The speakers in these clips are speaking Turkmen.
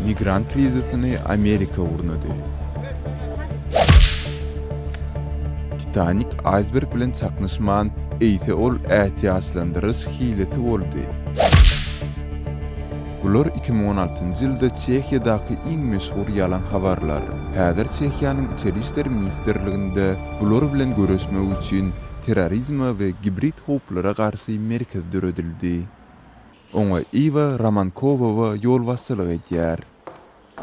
Migrant krizisini Amerika gurnady. Titanik aýsberg bilen çaknyşman, eýse ol ätiýaçlandyryş hilesi boldy. Bular 2016-njy ýylda Çehiýadaky iň meşhur ýalan habarlar. Häzir Çehiýanyň Içeri işler ministrliginde bular bilen göreşmek üçin terrorizme we gibrid howplara garşy merkez döredildi. Oňa Iwa Romankowowa ýolbaşçylyk edýär.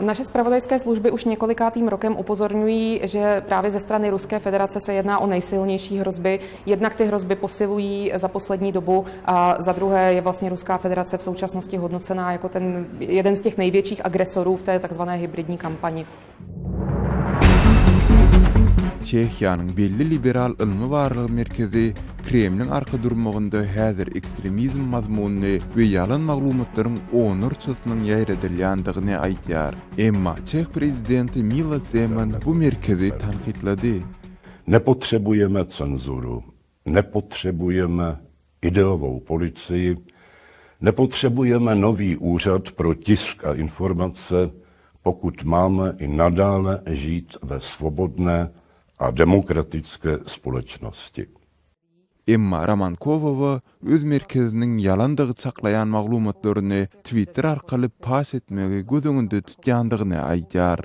Naše zpravodajské služby už několikátým rokem upozorňují, že právě ze strany Ruské federace se jedná o nejsilnější hrozby. Jednak ty hrozby posilují za poslední dobu a za druhé je vlastně Ruská federace v současnosti hodnocená jako ten jeden z těch největších agresorů v té takzvané hybridní kampani. Çehiýanyň belli liberal ylmy-barlag merkezi Kremliň arka durmagynda häzir ekstremizm mazmunly we ýalan maglumatlaryň onlarçasynyň ýaýradylýandygyny aýdýar. Emma çeh prezidenti Milos Zeman bu merkezi tankytlady. Nepotřebujeme cenzuru, nepotřebujeme ideovou policii, nepotřebujeme nový úřad pro tisk a informace, pokud máme i nadále žít ve svobodné a demokratické společnosti. Emma Romankowowa öz merkeziniň ýalandygy çaklaýan maglumatlaryny Twitter arkaly paş etmegi göz öňünde tutýandygyny aýdýar.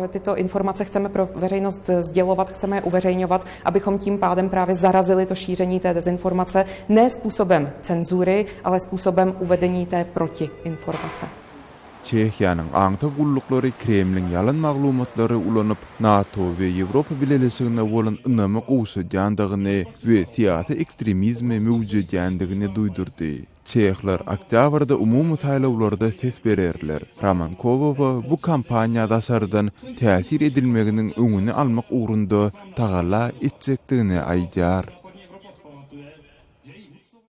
Tyto informace chceme pro veřejnost sdělovat, chceme je uveřejňovat, abychom tím pádem právě zarazili to šíření té dezinformace ne způsobem cenzury, ale způsobem uvedení té protiinformace. Çehiýanyň aňtaw gulluklary Kremliň ýalan maglumatlary ulanyp, NATO we Ýewropa Bileleşigine bolan ynamy gowşadýandygyny we syýasy ekstremizmi möwjedýändigini duýdurdy. Çehler oktýabrda umumy saýlawlarda ses bererler. Romankowowa bu kampaniýa daşardan täsir edilmeginiň öňüni almak ugrunda tagalla etjekdigini aýdýar.